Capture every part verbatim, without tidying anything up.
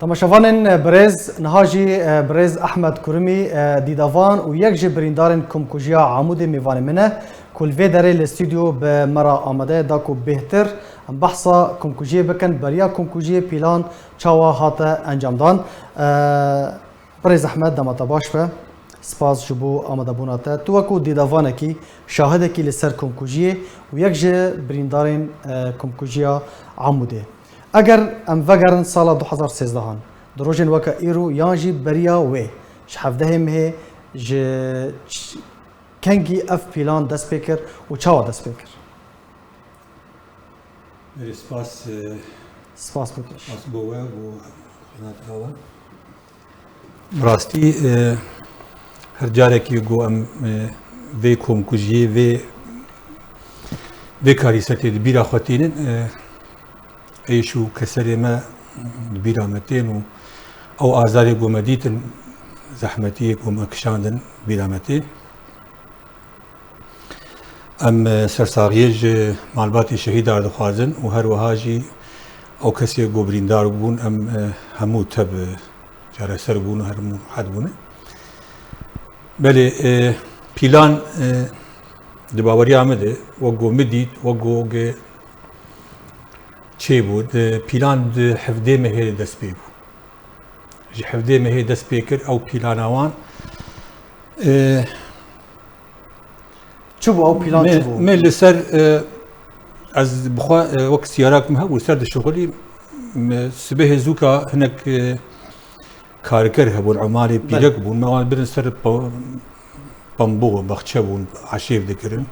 Temaşevanên birêz, niha jî, e, birêz Ehmed Kurumî, e, dîdavan û yek ji birîndarên komkujiya Amûdê mêvanê min e, ku li vê derê li stûdyo bi me re amade ye, da ku bêhtir em behsa komkujiyê bikin, beriya komkujiyê, pîlan çawa hate encamdan. E, Birêz Ehmed, dema te baş be. Spas ji bo amadebûna te. Tu wekû dîdavanekî, şahidekî li ser komkujiyê û yek ji birîndarên, e, komkujiya Amûdê. Eger em vegerin sala du hazar sêzdehan, di rojên weke îro yan jî beriya wê, ji hevdehê mehê, ji ç-, kengî ev pîlan dest pê kir û çawa dest pê kir? Belê, spas, e, Spas bo te. Spas bo we, bo xizmeta we. Bi rastî, e, her carekî ku em, e, vê komkujiyê, vê, vê karîsetê di bîra xwe tînin, e, êş û keserê me di bîra me tên û ew azarê ku me dîtin, zehmetiyê ku me kişandin bîra me tê. Em, e, sersaxiyê ji malbatê şehîdan dixwazin û her wiha jî ew kesê ku birîndar bûn, em, e, hemû tev çareser bûn û hemû rehet bûne. Belê, e, pîlan, e, di baweriya min de, wek ku min dît, wek ku ge-, çêbû, di pîlan di hevdê mehê de dest pê bû. Ji hevdê mehê dest pê kir, ew pîlana wan, e, Çi bû ew pîlan, me, çi bû? Me li ser, e, ez bi xwe, e, wek siyarek min hebû, ser dişixulî, me sibehê zûka hinek, e, kariker hebûn, emalê Belê. pîrek bûn, me wan birin ser pa-, pambû, baxçe bûn, eşêv dikirin.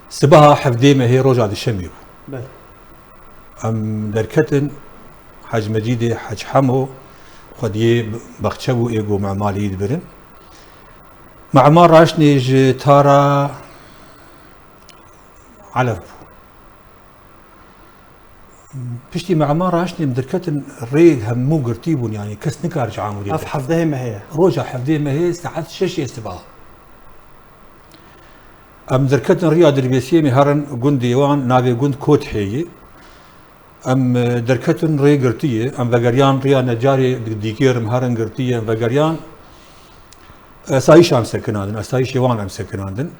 Sibeha hevdê mehê roja dişemê bû. Belê. Em derketin, Hec Mecîdê, Hec Hemo, xwediyê baxçe bû, ê ku me emalî dibirin. Me emal raştnê ji tara Elef bû. Piştî me emal raştnê em derketin, rê hemû girtî bûn, yanî kes nikar ji Amûdê Ev derket. hevdehê mehê ye. Roja hevdê mehê saet şeşê sibeha. Em derketin riya Dirbêsiyê, me herin gundê wan, navê gund Kothê ye. Em, e, derketin rê girtî ye. Em vegeriyan riya necarê di-, dîkê re em herin girtî ye. Em vegeriyan esayîşa em sekinandin, esayîşê wan em sekinandin.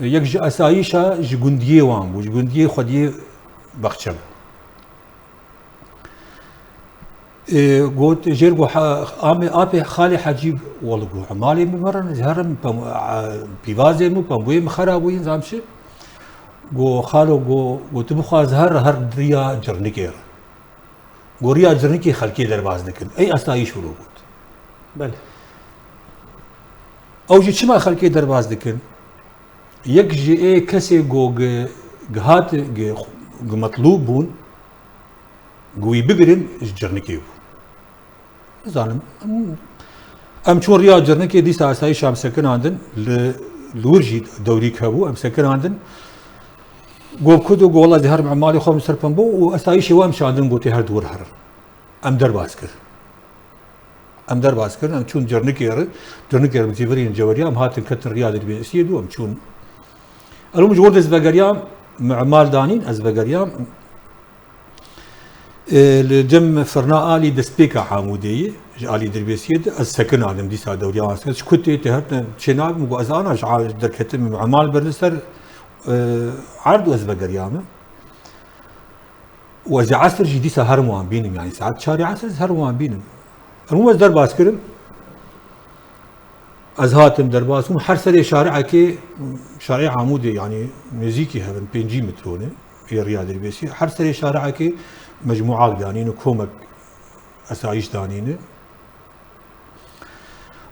Yek ji esayîşa ji gundiyê wan bû, ji gundiyê xwediyê baxçe bû. Ê, got, jêr got, ha-, amê, apê xalê Hecî, wele got, malê min mirin, ez herim pem-, a, pîvazê min, pembûyê min xera bûyîn, zam çi? Got, xalo, got, got, tu bixwaz her, her riya Cirnikê re. Got, riya Cirnikê xelkê derbas dikin. Ey esayîş wilo got. Belê. Ew jî çima xelkê derbas dikin? Yek ji ê kesê ku gi-, gihat, gi-, gi metlûb bûn, ku wî bigirin ji Cirnikê bû. Nizanim, em, em çûn riya Cirnikê, dîsa esayîşa em sekinandin, li, li wir jî dewrîk hebû, em sekinandin. Got, ku du, got, wela ez ê herim emalê xwe, min ser pembû û esayîşê we em şandin, gotê her di wir herin. Em derbas kir. Em derbas kirin, em çûn Cirnikê re, Cirnikê re bi zîvirên ceweriya, em hatin ketin riya Dirbêsiyê dû, em çûn. Elo min ji wir de ez vegeriyam, me emal danîn, ez vegeriyam. E, li cem firna alî destpêka Amûdê ye, ji alî Dirbêsiyê de, ez sekinandim dîsa dewriya wan sekin. Ji ku tê, tê her tiştê nabim, got, ez ana ji a-, derketim, emal birin ser, e, erd û ez vegeriyame. Û ez ê esr jî dîsa herim wan bînim, yanî saet çarê esr ez herim wan bînim. Em ez derbas kirim. Ez hatim derbas bûm, her serê şariekê, şariê Amûdê, yanî nêzîkî hev in, pêncî mitro ne, ê riya Dirbêsiyê. Her serê şariekê mecmûak danîne, komek esayîş danîne.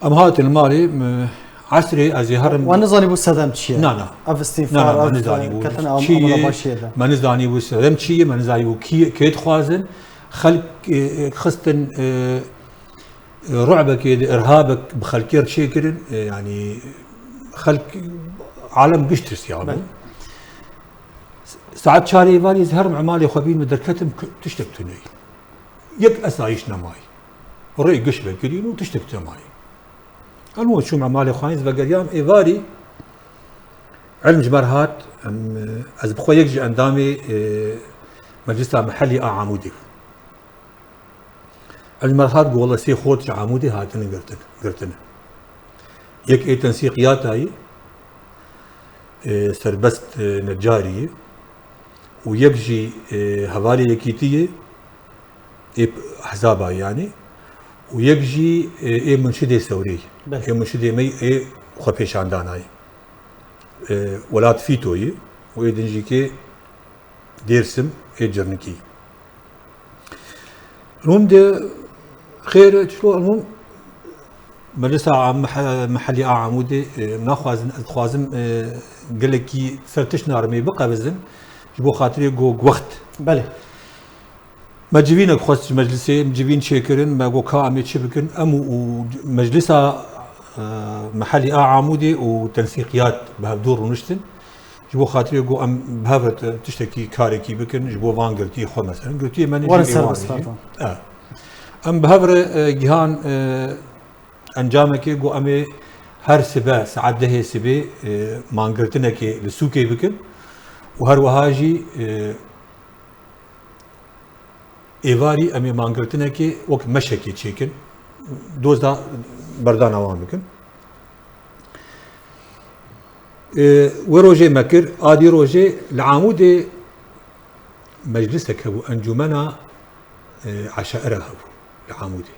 Em hatin malê, em, esrê ez ê herim. We nizanîbû sedem çi ye? Na, na. Ev îstînfar, Na, na, me ev, nizanîbû ketin çi ye, amada başiyê de. Me nizanîbû sedem çi ye, me nizanîbû kî, kê dixwazin. Xelk, e, e, xistin, e, e, ru'bekê de, irhabek bi xelkê re çêkirin, e, yanî xelk, alem giş tirsiyabû. Belê. Saet çarê êvarî ez herim emalê xwe bînim, derketim, k-, tiştek tune ye. Yek esayîş nemayî. Rê giş vekirîn û tiştek tune mayî. Elo çûm emalê xwe, ez vegeriyam êvarî, ilm ji me re hat, em, ez bi xwe yek ji endamê, e, Meclisa Mehellî a Amûdê bûm. Elmerhat gola sê xort ji Amûdê hatine girtin, girtine. Yek ê tensîqiyata yî, e, Serbest, e, Necarî ye û yek jî, e, hevalê Yekîtî ye, ê Ehzaba yanî, û yek jî, e, ê Munşidê Sewrê ye. Belê. Ê Munşidê me ê xwepêşandana ye. E, Welat Fîto ye û ê din jî kê Dêrsim ê Cirnikî. Hûn de xêr, çilo hûn Meclisa Meh-, Mehellî a Amûdê, e, naxwazin, ez dixwazim, e, gelekî ser tişt narimê biqevizin ji bo xatirê go wext. Belê. Me civînek xwest ji meclisê, em civîn çêkirin, me got ka em ê çi bikin, em û, û meclisa, e, Mehellî a Amûdê û tensîqiyat bi hevdû rûniştin. Ji bo xatirê got em bi hev re tiştekî, karekî bikin, ji bo van girtiyê xwe, meselen, girtiyê me ne Werin jî ser êwan bi jî. Ser van. E. Em bi hev re, e, gihan, e, encamekê, got em ê her sibe saet dehê sibê, e, mangirtinekê li sûkê bikin û her wiha jî, e, êvarî em ê mangirtinekê wek meşekê çêkin, doza berdana wan bikin. E, wê rojê me kir, a dî rojê li Amûdê meclisek hebû, encûmena, e, eşaira hebû li Amûdê.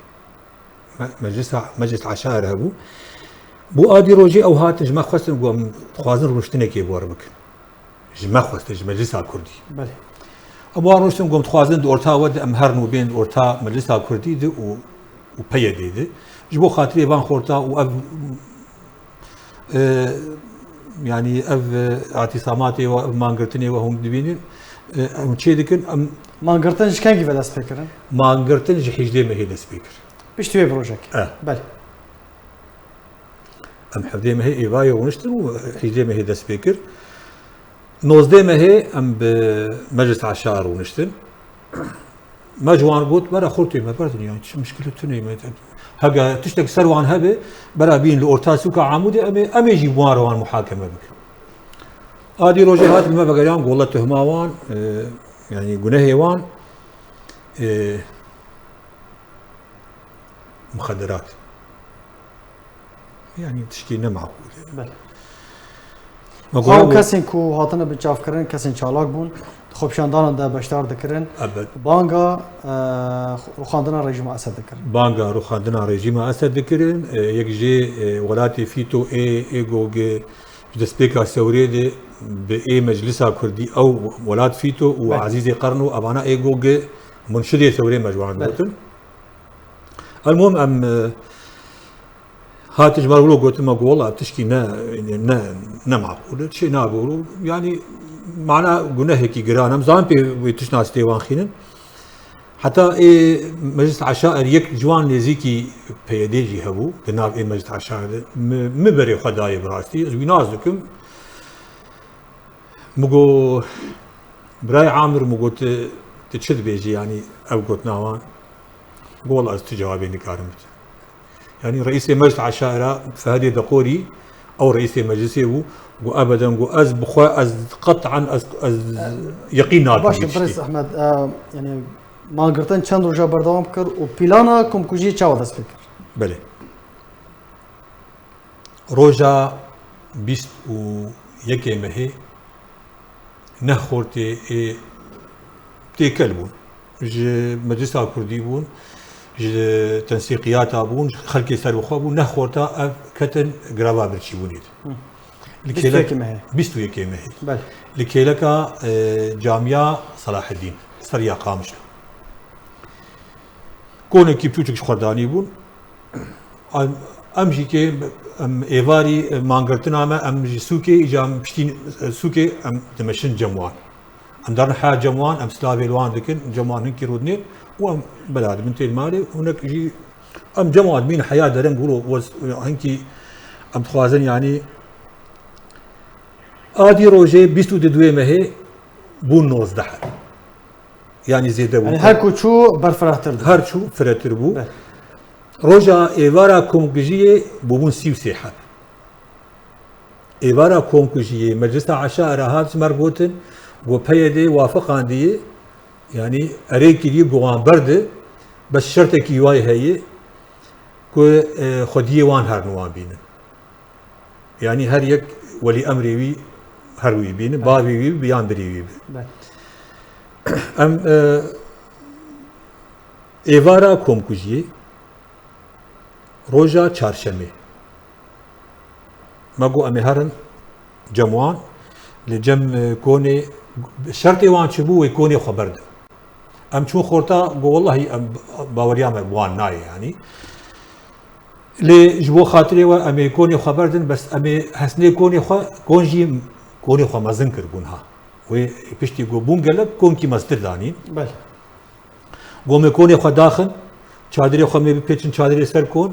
Me-, meclisa, meclis eşaira hebû. Bo a dî rojê ew hatin ji me xwestin, got em dixwazin rûniştinekê bi we re bikin. Ji me xwestin, ji Meclisa Kurdî. Belê. Em wan rûniştin, got em dixwazin di orta we de em herin û bên di orta Meclisa Kurdî de û, û P Y D'ê de. Ji bo xatirê van xorta û ev, e, yanî ev, e, îtîsamatê we, ev mangirtinê we hûn dibînin, e, hûn çê dikin, em Mangirtin ji kengî ve dest pê kirin? Mangirtin ji hîjdê mehê dest pê kir. Piştî wê bi rojek. E. Belê. Em hevdê mehê êvarî rûniştin û hîjdê mehê dest pê kir. Nozdê mehê em bi Meclis Eşa rûniştin. Me ji wan got, bera xortê me berdin, yanî çi mişkile tune me. Hege tiştek ser wan hebe, bera bîn li orta sûka Amûdê em ê, em ê jî bi wan re wan muhakeme bikin. A dî rojê hatin me vegeriyan gola tuhma wan, e, yanî gunehê wan, e, muxederat. Yanî tişkî ne maqûl e. Belê. Me Xwe û gola kesên ku hatine binçavkirin, kesên çalak bûn, di xwepêşandanan de beşdar dikirin. Ebed. Banga, e, rûxandina rejîma Esed dikirin. Banga rûxandina rejîma Esed dikirin. E, yek jê, e, welatê Fîto ê, ê gog ji destpêka Sewrê de bi ê Meclisa Kurdî ew Welat Fîto û Belê. Ezîzê Qerno evana ê gog munşidê Sewrê me ji wan Belê. Gotin. Elmuhim em, e, hate ji me re wilo gotin, me got, wela tişkî ne, ne, ne maqûl e, çê nabe wilo. Yanî mana gunehekî giran. Em zanin pê wê tişt nas tê wan xînin. Heta ê Meclis Eşair yek ji wan nêzîkî P Y D jî hebû, di nav ê Meclis Eşair de. Mi, mi berê xwe dayê bi rastî. Ez wî nas dikim. Mi got, Birayê Amir, mi got, tu, tu çi dibêjî, yanî ev gotina wan? Got, wela ez tu cewabê nikarim bidim. Yanî reîsê Meclis Eşaira Fehedê Deqorî, ew reîsê meclisê bû, got, ebeden, got, ez bi xwe, ez qet'an, ez, ez yeqîn nakim Baş e, vê tiştê. Birêz Ehmed, e, yanî mangirtin çend roja berdewam kir û plana komkujiyê çawa dest pê kir? Belê. Roja bîst û yekê mehê neh xortê ê têkel bûn. Ji Meclisa Kurdî bûn, ji tensîqiyata bûn, ji xelkê serbixwe bûn, neh xorta ev ketin greva birçîbûnê de. Hı. Li Bîst û yekê kêlek-, mehê. Bîst û yekê mehê. Belê. Li kêleka, e, Camiya Selahedîn, ser ya Qamişlo. Konekî piçûçik ji xwe danî bûn. Em, em jî kê, em êvarî, e, mangirtina me, em ji sûkê, îca em piştî, e, sûkê em dimeşin cem wan. Em derin heya cem wan, em silavê li wan dikin, cem wan hinkî rûdinên û em bela dibin tên malê û hinek jî em cem wan dibîn heya derin wilo wez, hinkî em dixwazin, yanî a dî rojê bîst û du mehê bûn nozdeh heb. Yanî zêde bû. Yanî her ku çû berfirehtir dibû. Her çû firehtir bû. Be. Roja êvara komkujiyê bûbûn sî û sê heb. Êvara komkujiyê Meclisa Eşaira hat ji me re gotin, got P Y D wafeqandiye, yanî erê kiriye, got wan berde, Bes şertekî wayê heye ku, e, xwediyê wan herin wan bînin. Yanî her yek welî emrê wî her wî bînin, bavê wî bi yan birê wî bi. Belê. Em, e, êvara komkujiyê roja çarşemê. Me got em ê herin cem wan, li cem, e, konê, şertê wan çi bû, wê konê xwe berdin. Em çûn xorta, got, wellahî em baweriya me bi wan nayê, yanî. Lê ji bo xatirê we em ê konê xwe berdin, bes em ê hesnê konê xwe, kon jî konê xwe mezin kir bûn ha. Wê piştî got bûn gelek konkî meztir danîn. Belê. Got me konê xwe daxin, çadirê xwe me bipêçin çadirê ser kon,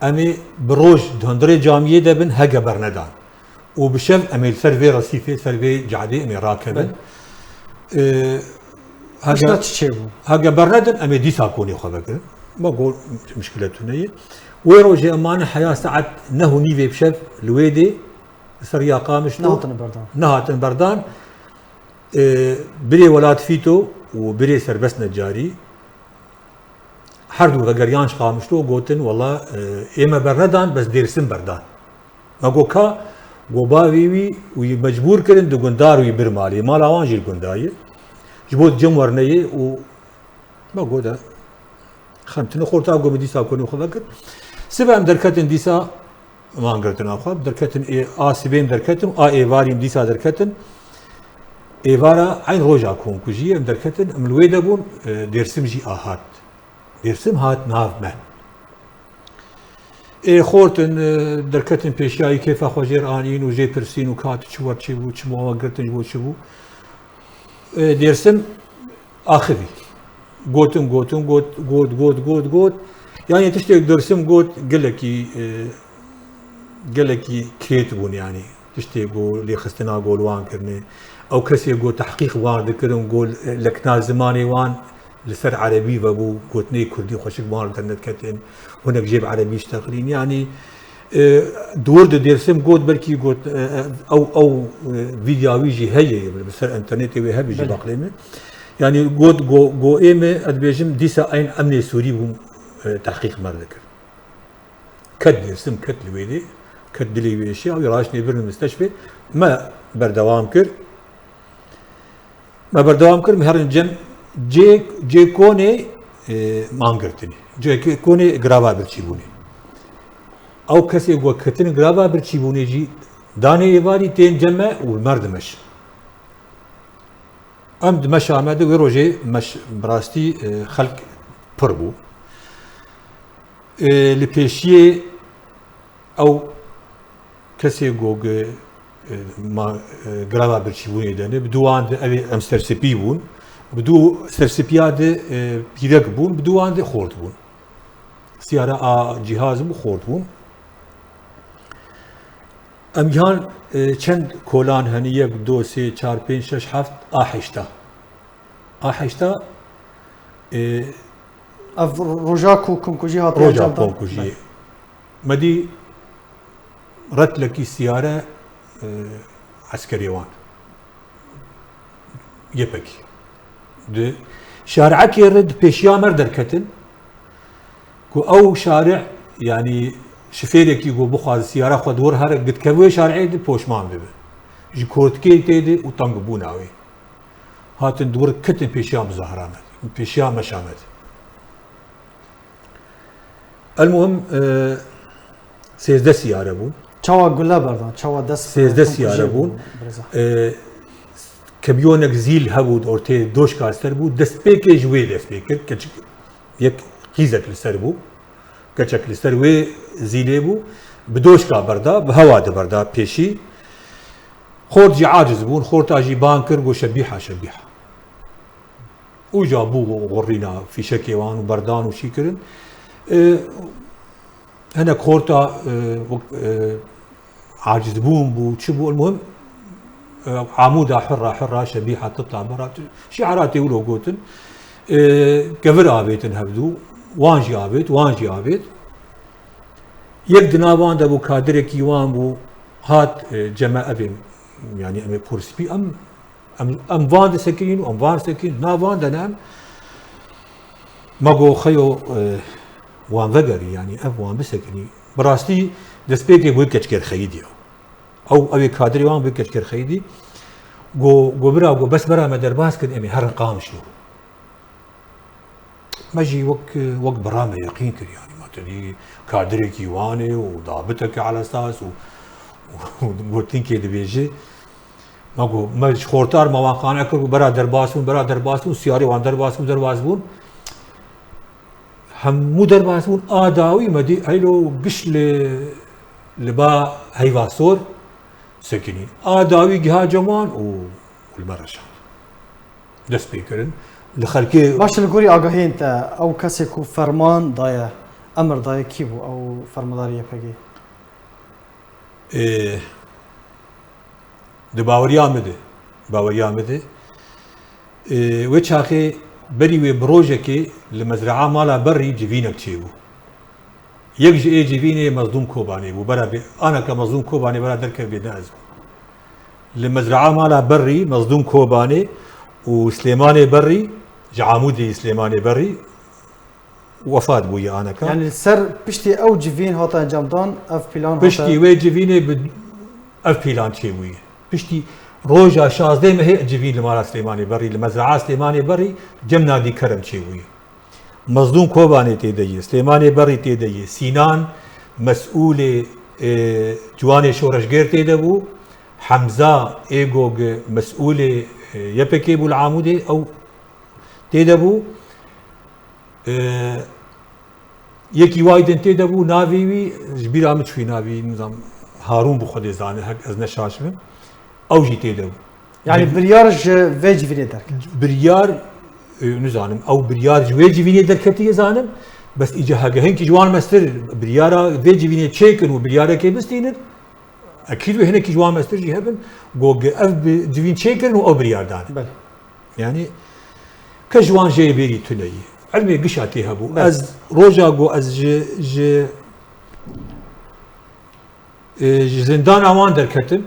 em ê bi roj di hundirê camiyê de bin, hege bernedan. Û bi şev em ê li ser vê resîfê, ser vê cadê em ê rakevin. Belê. Ee, Pişta hege, çi çêbû? Hege bernedin, em ê dîsa konê xwe vekirin. Me got, muşkile tune ye. Wê rojê em mane heya saet neh û nîvê bi şev li wê dê, li ser ya Qamişlo. Nehatine berdan. Nehatin berdan. Ee, birê Welat Fîto û birê Serbest Necarî her du vegeriyan ji Qamişlo gotin, wela, e, ê me bernedan, bes Dêrsim berdan. Me got ka, got bavê wî, wî mecbûr kirin, di gundar wî bir malê. Mala wan jî li gunda ye. Ji bo cem werneyê û me got de, xem tune xorta got min dîsa konê xwe vekir. Sibe em derketin dîsa mangirtina xwe, derketin ê, a sibê em derketin, a êvarî em dîsa derketin. Êvara eyn roja komkujiyê em derketin, em li wê de bûn, e, Dêrsim jî a hat. Dêrsim hat nav me. Ê xortin, e, derketin pêşiya wî kêfa xwe jêr anîn û jê pirsîn û ka tu çi wer çêbû, çi bo we girtin, ji bo çi bû. E, Dêrsim axivî. Gotin, gotin, got, got, got, got, got. Yanî tiştê Dêrsim got gelekî, e, gelekî kêt bûn, yanî tiştê ku lêxistina gol wan kirine. Ew kesê ku tehqîq wan dikirin, ku lekna zimanê wan li ser erebî vebû, gotinê kurdî xweşik wan li dernediketin, hinek jê bi erebî ştexilîn. Yanî, e, di wir de Dêrsim got, belkî got, e, e, ew, ew, e, vîdya wî jî heye, li ser înternetê wê hebe jî. Belê. Baqlê min. Yanî got, go, go ê me, ez dibêjim, dîsa eyn emnê Sûrî bûn, e, tehqîq me dikirin. Ket Dêrsim, ket li wê dê, ket dilê wê êşiya, wî raştê birin misteşfê, me berdewam kir. Me berdewam kir, me herin cem cê, cê konê, e, mangirtinê. Cê konê girava birçîbûnê. Ew kesê ku ketin girava birçîbûnê jî danê êvarî tên cem me û li me re dimeşin. Em di meşa me de wê rojê meş, bi rastî, e, xelk pir bû. E, li pêşiyê ew kesê ku, e, ma, e, girava birçîbûnê dene, bi dû wan de ev ê em sersipî bûn, bi dû sersipiya de, e, pîrek bûn, bi dû wan de xort bûn. Siyara a cîhaz bû, xort bûn. Em gihan, e, çend kolan hene, yek, du, sê, çar, pênc, şeş, heft, a heşta. A heşta, e, ev ro-, roja ku komkujî hatiye roja encamdan. Komkujiyê. Belê. Me dî retlekî siyare, e, eskerê wan. Y P G. Di şarekê re di pêşiya me re derketin ku ew şare, yanî şifêrekî ku bixwaze siyara xwe di wir here, gidikeve wê şareê de poşman bibe. Ji kotikê tê de û tengbûna wê. Hatin di wir ketin pêşiya muzahara me de, pêşiya meşa me de. Elmuhim, e, sêzdeh siyare bûn. Çawa gule berdan, çawa dest sêzdeh siyare bûn. Birêza. E, kemiyonek zîl hebû, ortê doşka ser bû, destpêkê ji wê dest pê kir, keçik yek qîzek li ser bû, keçek li ser wê zîlê bû, bi doşka berda, bi hewa de berda pêşî. Xort jî aciz bûn, xorta jî bang kir, got, "Şebîha, şebîha." Û ca bû xurrîna fîşekê wan û berdan û şîkirin. E, hinek xorta, e, wek, e, acizbûn bû, çi bû, muhim, e, amûda hurra, hurra, şebîha, titla, berra, tu-, şiaratê wilo gotin. E, kevir avêtin hevdû, wan jî avêt, wan jî avêt. Yek di nav wan de bû, kadirekî wan bû, hat, e, cem me evê, yanî em ê porspî, em Em, em van disekinîn û em van disekinîn, nav van de ne em. Ma go xeyo, e, wan vegerî, yanî ev wan bisekinî. Bi rastî destpêkê bû keçker xeyîdî. Ew, ew ê kadirê wan bû keçker xeyîdî. Go, go bira, go bes bera me derbas kin, em ê herin Qamişlo. Me jî wek, wek bira me yeqîn kir, yanî ma te dî kadirekî wan ê û dabiteke elesas û, û gotinkê dibêje. Me got, me ji xortar me wan qane kir, got, bera derbas bûn, bera derbas bûn, siyarê wan derbas bûn, derbas bûn. Hemû derbas bûn, a dawî me dî, eylo giş li, li ba heyva sor sekinî. A dawî giha cem wan û, û li me reşand. Dest pê kirin. Li xelkê Baş e, li gorî agahiyên te, ew kesê ku ferman daye, emir daye, kî bû ew fermandarê Y P G? Ê, di baweriya min de, baweriya min de, ê, wê çaxê berî wê bi rojekê li mezraa mala berî civînek çêbû. Yek ji ê civînê Mezlûm Kobanê bû. Bera bê, aneke Mezlûm Kobanê bera derkevbê ne ez bûm. Li mezraa mala berî Mezlûm Kobanê û Silêmanê Berî, ji Amûdê yî Silêmanê Berî, wefat bûye aneka. Yani li ser piştî ew civîn hate encamdan, ev plan hate. Piştî wê civînê bi ev plan çêbûye. Piştî roja şazdeh mehê civîn li mala Silêmanê Berî, li mezraa Silêmanê Berî, cem Nadî Kerem çêbûye. Mezlûm Kobanê tê de ye, Silêmanê Berî tê de ye, Sînan mesûlê, e, ciwanê şoreşgêr tê de bû, Hemza Êgog mesûlê, e, Y P G bû li Amûdê, ew tê de bû. E, yekî wa din tê de bû, navê wî, ji bîra min çûyî navê wî, nizam, Harûn bû, Xwedê zane, hek ez ne şaş bim. Ew jî tê de bû. Yani Civî- biryar ji vê civînê derket. Biryar, e, nizanim, ew biryar ji wê civînê derketiye zanim, bes îca hege hinkî ji wan mestir biryara vê civînê çêkin û biryarekê bistînin, ekîd wê hinekî ji wan mestir jî hebin, go ge ev bi civîn çêkirin û ew biryar dane. Belê. Yani, ke ji wan jê bêrî tune yî. Ilmê gişa tê hebû. Belê. Ez roja go ez ji, ji, e, ji zindana wan derketim,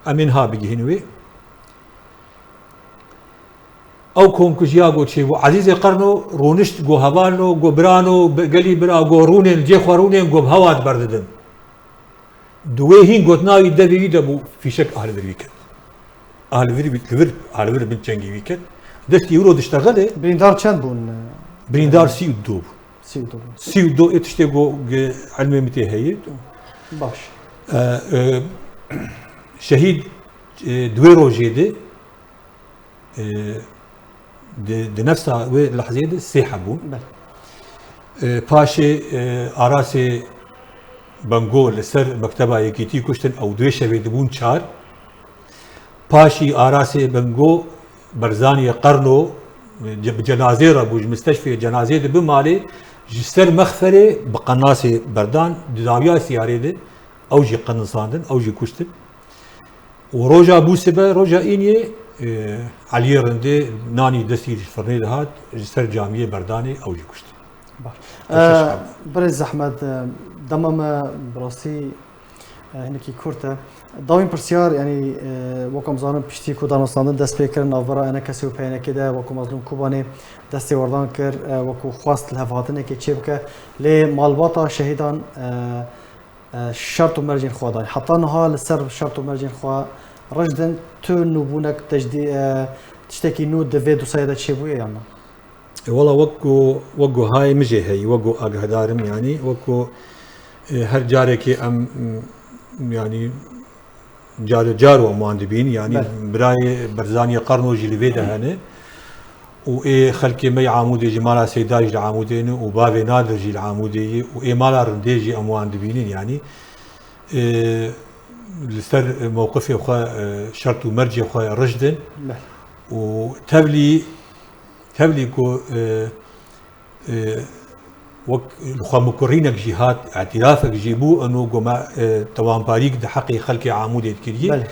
em ê niha bigihîn wê. Ew komkujiya go çêbû, Ezîzê Qerno rûnişt, go hevalno, go birano, bi-, gelî bira, go rûnên, cê xwe rûnên, go bi hewa diberdidin. Di wê hîn gotina wî devê wî de bû, fîşek a li vir wî ket. A li vir, li vir, a li vir bin çengê wî ket. Destî wilo diştexile. Birîndar çend bûn? Birîndar sî û du bû. Sî û du bûn. Sî û du ê tiştê go ge ilmê min tê heye. Baş. E, e, şehîd, e, di wê rojê de, e, di, di nefsa wê lehzê de sê heb bûn. Belê. E, paşê, e, Arasê Bengo li ser mekteba Yekîtî kuştin, ew di wê şevê dibûn çar. Paşî Arasê Bengo, Berzaniyê Qerno, ce-, bi cenazê re bû, ji misteşfê cenazê dibi malê, ji ser mexferê bi qenasê berdan, di dawiya siyarê de, ew jî qenisandin, ew jî kuştin. Û roja bû sibe, roja îniyê, e, Eliyê Rindê nanî destî ji firnê dihat, ji ser camiyê berdanê, ew jî kuştin. Baş. Ew şeş E, heb. Birêz Zehmet, e, dema me bi rastî, e, hinekî kurt e. Dawîn pirsyar, yanî, e, wek em zanin piştî ku danûstandin dest pê kirin, navbera E N K S û P Y N K de wek ku Mezlûm Kobanê destê werdan kir, e, wek ku xwest lihevhatinekê çêbike. Lê malbata şehîdan, e, e, şert û mercên xwe dayî. Heta niha li ser şert û mercên xwe rijd in, tu nûbûnek, tejdî-, e, tiştekî nû di vê dosyayê de çêbûye yan na? E, wela wek ku, wek ku hayê min jê heyî, wek ku agahdarim, yanî, wek ku, e, her carekê em, m, yanî, car, car em wan dibîn, yanî, Belê. Birayê Berzaniyê Qerno jî li vê de hene. Û ê xelkê me yê Amûdê jî, mala Seyda jî li Amûdê ne û bavê Nadir jî li Amûdê ye û ê mala Rindê jî em wan dibînin, yanî, e, li ser mewqifê xwe, e, şert û mercê xwe rijd in. Belê. Û tevlî, tevlî ku, e, e, wek li xwe mikurînek jî hat, îtirafek jî bû, eno goma, e, tewanparîk di heqê xelkê Amûdê dikiriye. Belê.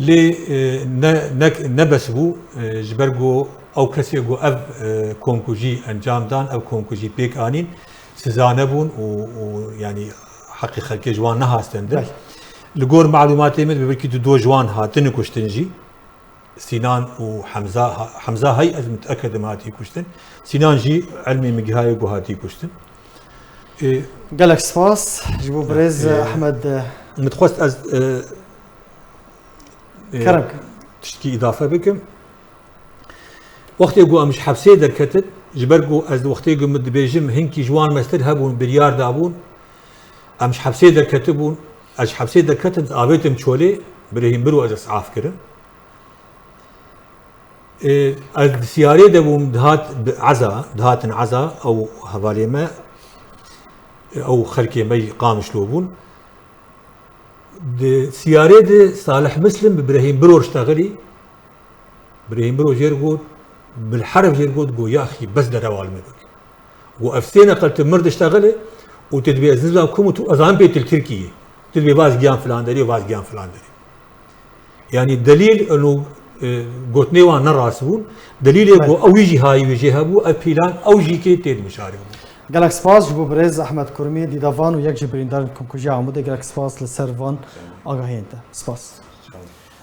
Lê, e, ne, ne, ne bes bû, e, ji ber ku ew kesê ku ev, e, komkujî encam dan, ev komkujî pêk anîn, siza nebûn û, û, yanî, heqê xelkê ji wan nehastin din. Belê. Li gor malûmatê min, bi birkî du do ji wan hatine kuştin jî. Sînan û Hemza, Hemza hey ez mitekedim hatî kuştin. Sînan jî ilmê min gihaye ku hatî kuştin. Ê, Gelek spas ji bo birêz Ê, Ehmed e, min dixwest ez e, e, Kerem ke. Tiştkî îdafe bikim. Wextê ku em ji hepsê derketin, ji ber ku ez wextê ku min dibêjim hinkî ji wan mestir hebûn, biryar dabûn, em ji hepsê derketibûn, ez ji hepsê derketim, avêtim çolê, birêhîn biro ez isaf kirim. Ê, ez di siyarê de bûm, dihat bi eza, dihatin eza, ew hevalê me, ew xelkê me yî Qamişlo bûn. Di siyarê de Salih Mislim bi Birehîm Biror ştexilî, Birehîm Biror jêr got, bil herf jêr got, got, "Ya axî, bes derewa li me bik." Got, "Ev sê neqel tu mir diştexile û tu dibê ez nizam kum û tu ez an pê tu li Tirkiyê. Tu dibê vaz giyan filan derê, vaz giyan filan derê." Yani delîl û e, gotinê wan ne rast bûn. Delîlê Belê. Ku ew jî hayî wê jê hebû, ev pîlan ew jî kê tê dimişarî bû. Gelek spas ji bo birêz Ehmed Kurmî, dîdavan û yek ji birîndarên Komkujiya Amûdê. Gelek spas li ser van agahiyên te. Spas.